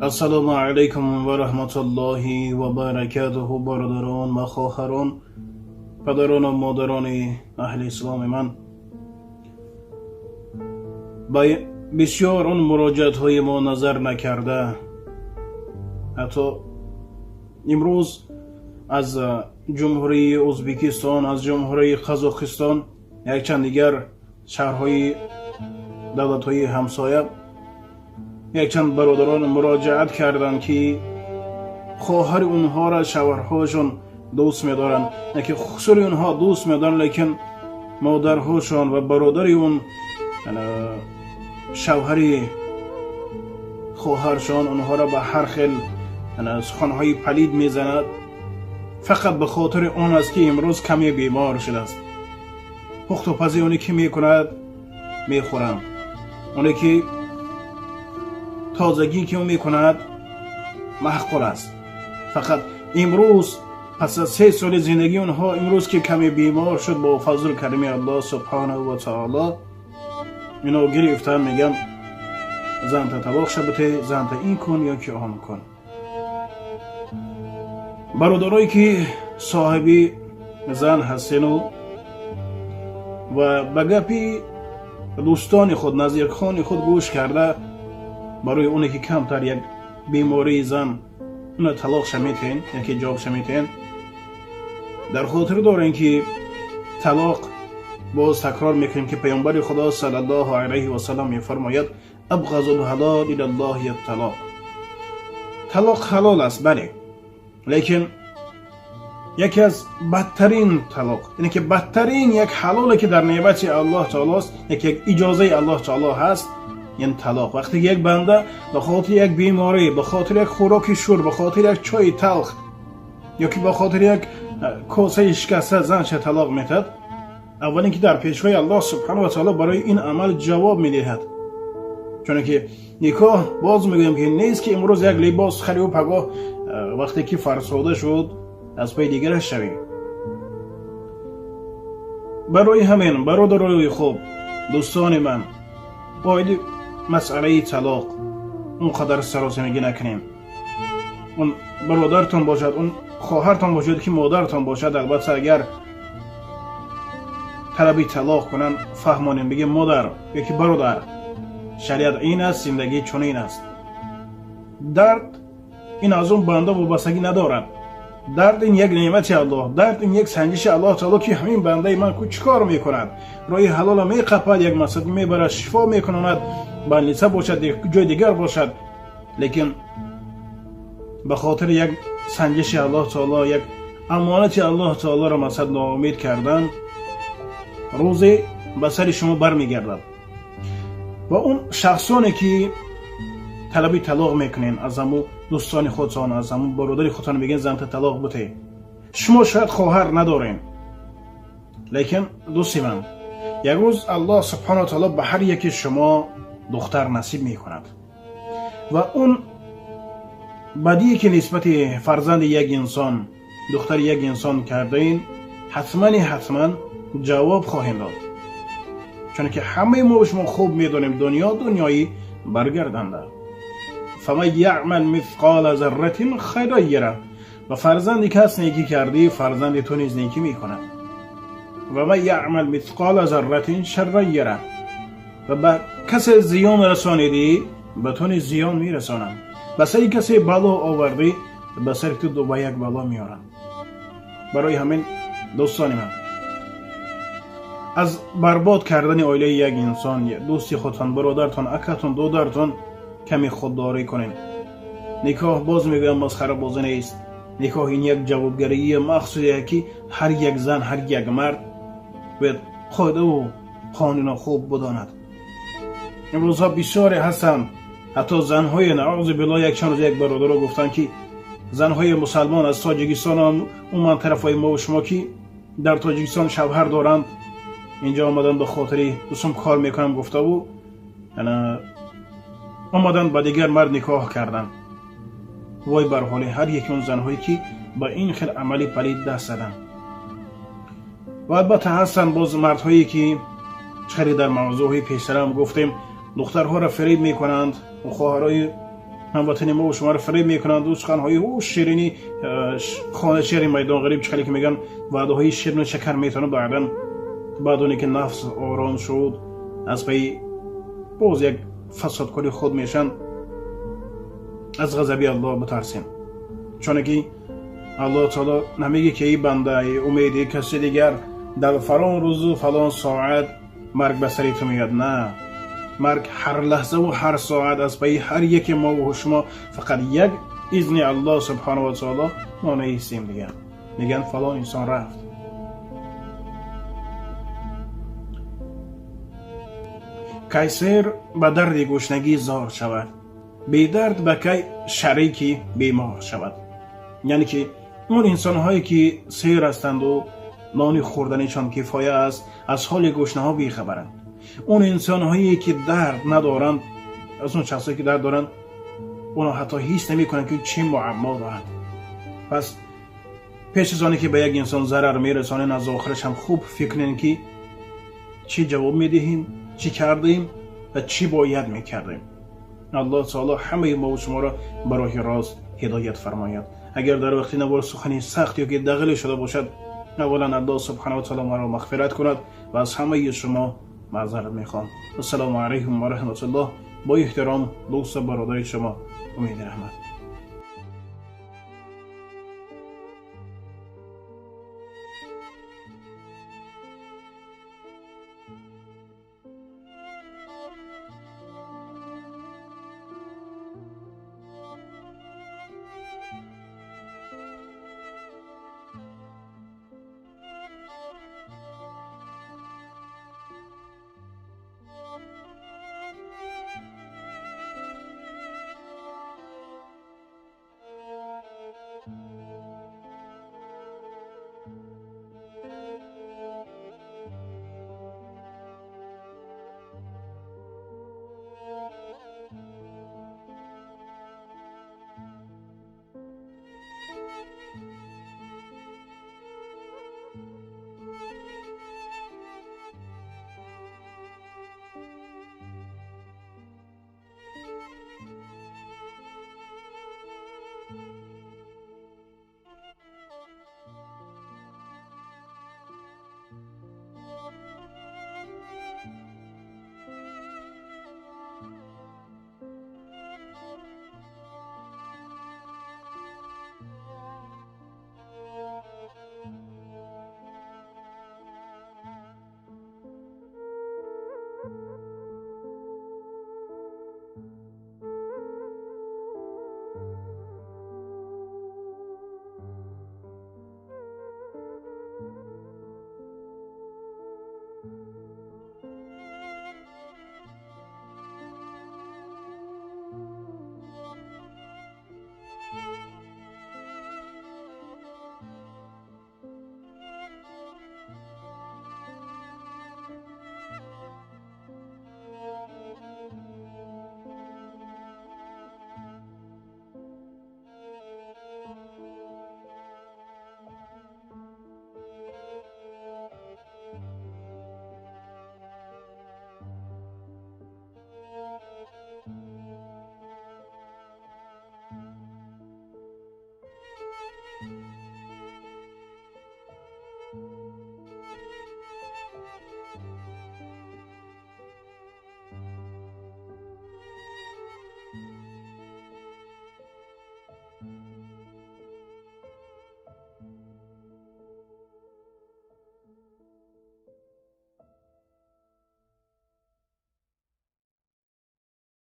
Ассалому алайкум ва раҳматуллоҳи ва баракатуҳу, бародарон ва хоҳарон, падарону модарони аҳли исломи ман. Ба бисёр он муроҷиатҳои мо назар накарда, ҳатто имрӯз аз Ҷумҳурии Ӯзбекистон, аз Ҷумҳурии Қазоқистон, якчанд дигар шаҳрҳои давлатҳои ҳамсоя якчанд бародарон муроҷиат карданд, ки хоҳари онҳоро шавҳарҳошон дӯст медоранд, яке хусури онҳо дӯст медоранд, лекин модарҳошон ва бародари он шавҳари хоҳаршон онҳоро ба ҳар хел суханҳои палид мезанад, фақат ба хотири он аст, ки имрӯз каме бемор шудааст. Пухту пази оне ки мекунад, мехӯрам, оне ки тозагӣ ки ӯ мекунад, маъқул аст. Фақат имрӯз, пас аз 3 соли зиндагии онҳо, имрӯз ки каме бемор шуд, бо фазлу карами Аллоҳ субҳанаҳу ва таоло, ино гирифтан меган: «Занта талоқ шабате, занта ин кун ё ки он кун». Бародарое ки соҳиби зан ҳастену ва ба гапи дӯстони худ, наздикони худ гӯш карда, барои оне ки камтар як бемории зан уна талоқша метиҳен яки ҷавобша метиҳен, дар хотир дорем, ки талоқ, боз такрор мекунем, ки Паёмбари Худо саллаллоҳу алайҳи васаллам мефармояд: «Абғазул ҳалол илаллоҳи талоқ». Талоқ ҳалол аст, бале, лекин яке аз бадтарин талоқ, яъне ки бадтарин як ҳалоле ки дар неъмати Аллоҳ таолост, яке як иҷозаи Аллоҳ таоло ҳаст, ин талоқ. Вақте ки як банда ба хотири як беморӣ, ба хотири як хӯроки шур, ба хотири як чойи талх ё ки ба хотири як косаи шикаста занша талоқ метад, аввалин ки дар пешгоҳи Аллоҳ субҳану ва таоло барои ин амал ҷавоб медиҳад. Чунки никоҳ, боз мегӯям, ки нест, ки имрӯз як либос хариву пагоҳ, вақте ки фарсода шуд, аз паи дигараш шавем. Барои ҳамин, бародарои хуб, дӯстони ман, оиди масъалаи талоқ он қадар саросимагӣ накунем. Он бародартон бошад, он хоҳартон бошад, ки модартон бошад, албатта, агар талаби талоқ кунанд, фаҳмонем, бигем: «Модар ё ки бародар, шариат ин аст, зиндагӣ чунин аст». Дард ин аз он банда вобастагӣ надорад. Дард ин як неъмати Аллоҳ, дард ин як санҷиши Аллоҳ таоло, ки ҳамин бандаи ман ку чӣ кор мекунад, роҳи ҳалола меқапад, як мақсад мебарад, шифо мекунонад, больница бошад, ҷои дигар бошад, лекин ба хотири як санҷиши Аллоҳ таоло як амонати Аллоҳ таолоро мақсад ноумед кардан, рӯзе ба сари шумо бармегардад. Ва он шахсоне ки талаби талоқ мекунен аз ҳамун дӯстони худтон, аз ҳамун бародари худтон, мегӯен: «Занта талоқ буте». Шумо шояд хоҳар надорем, лекин, дӯсти ман, як рӯз Аллоҳ субҳану таоло ба ҳар яки шумо духтар насиб мекунад ва он бадие ки нисбати фарзанди як инсон, духтари як инсон кардаин, ҳатмани ҳатман ҷавоб хоҳем дод. Чунки ҳамаи мо шумо хуб медонем, дунё дунёи баргарданда. «Фаман яъмал мисқола зарратин хайран яра». Ба фарзанди кас некӣ кардӣ, фарзанди ту низ некӣ мекунад. «Ва ман яъмал мисқола зарратин шарран яра». Ва ба касе зиён расонидӣ, ба ту низ зиён мерасонам. Ба сари касе бало овардӣ, ба сари ту ба як бало меорам. Барои ҳамин, дӯстони ман, аз барбод кардани оилаи як инсон, дӯсти худтон, бародартон, акатон, додартон, каме худдорӣ кунем. Никоҳ, боз мегӯям, масхарабозӣ нест. Никоҳ ин як ҷавобгарии махсусе, ки ҳар як зан, ҳар як мард бояд қоидаву қонунро хуб бидонад. Имрӯзҳо бисёре ҳастанд, ҳатто занҳои, наъузу биллоҳ, як чанд рӯз як бародаро гуфтанд, ки занҳои мусалмон аз Тоҷикистон, умуман тарафҳои мову шумо, ки дар Тоҷикистон шавҳар доранд, инҷо омадан, ба хотири дӯстум кор мекунам гуфтаву омаданд, ба дигар мард никоҳ карданд. Вой бар ҳоли ҳар яки он занҳое, ки ба ин хел амали палид даст заданд. Ва албатта, ҳастанд боз мардҳое, ки хеле дар мавзӯъҳои пештарам гуфтем, духтарҳоро фиреб мекунанд, хоҳарои Ҳамватани мо шуморо фиреб мекунанд, суханҳои ӯ ширини хона шери майдон ғариб чӣ ки мегӯянд, ваъдаҳои ширину шакар метавонанд. Баъдан баъд оне ки нафс ором шуд, аз пайи боз як фасодкори худ мешаванд. Аз ғазаби Аллоҳ битарсем, чуне ки Аллоҳ таоло намегӯ ки эй банда, эй умеди каси дигар, дар фалон рӯзу фалон соат марг ба сари ту меояд. На, марг ҳар лаҳзаву ҳар соат аз пайи ҳар яке мову шумо, фақат як изни Аллоҳ субҳонаҳу ва таоло мо наистем. Дигар мегӯянд фалон инсон рафт. Кай сер ба дарди гушнагӣ зор шавад, бедард ба кай шарики бемор шавад. Яъне ки он инсонҳое ки сер ҳастанду нони хӯрданишон кифоя аст, аз ҳоли гушнаҳо бехабаранд. Он инсонҳое ки дард надоранд, аз он шахсое ки дард доранд, онҳо ҳатто ҳис намекунанд ки чӣ муаммо доранд. Пас пеш аз оне ки ба як инсон зарар мерасонем, аз охираш ҳам хуб фикр кунем ки чӣ ҷавоб медиҳем, чӣ кардем ва чӣ бояд мекардем. Аллоҳ таоло ҳамаи мову шуморо ба роҳи рост ҳидоят фармояд. Агар дар вақти навор сухани сахт ё ки дағиле шуда бошад, аввалан Аллоҳ субҳанаҳу ва таоло маро мағфират кунад ва аз ҳамаи шумо маъзарат мехоҳам. Ассалому алайкум ва раҳматуллоҳ. Бо эҳтиром дӯсту бародари шумо Умеди Раҳмат.